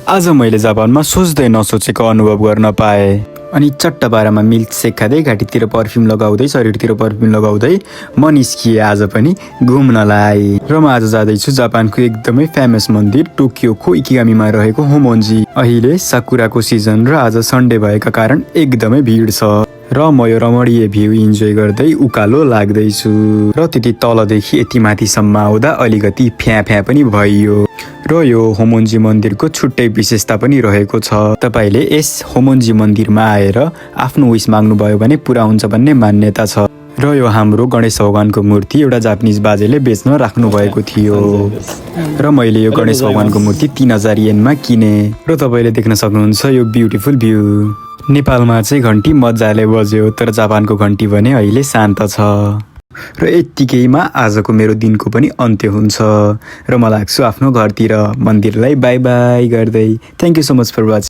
आज मैले जापानमा सोच्दै नसोचेको अनुभव गर्न पाएँ। अनि चट्ट बाह्रमा मिल्क सेक खाँदै घाँटीतिर पर्फ्युम लगाउँदै शरीरतिर पर्फ्युम लगाउँदै म निस्किएँ आज पनि घुम्नलाई। र म आज जाँदैछु जापानको एकदमै फेमस मन्दिर टोकियोको इकिगामीमा रहेको होमोन्जी। अहिले साकुराको सिजन र आज सन्डे भएका कारण एकदमै भिड छ र म यो रमणीय भ्यू इन्जोय गर्दै उकालो लाग्दैछु। र त्यति तलदेखि यति माथिसम्म आउँदा अलिकति फ्या फ्या पनि भइयो। र यो होमोन्जी मन्दिरको छुट्टै विशेषता पनि रहेको छ। तपाईले यस होमोन्जी मन्दिरमा आएर आफ्नो विश माग्नुभयो भने पुरा हुन्छ भन्ने मान्यता छ। र यो हाम्रो गणेश भगवानको मूर्ति एउटा जापानिज बाजेले बेच्न राख्नु भएको थियो र मैले यो गणेश भगवानको मूर्ति 3000 येनमा किने। र तपाईले देख्न सक्नुहुन्छ यो ब्युटिफुल भ्यू। नेपालमा चाहिँ घण्टी मजाले बज्यो तर जापानको घण्टी भने अहिले शान्त छ। र यत्तिकैमा आजको मेरो दिनको पनि अन्त्य हुन्छ र म लाग्छु आफ्नो घरतिर मन्दिरलाई बाई बाई गर्दै। Thank you so much for watching.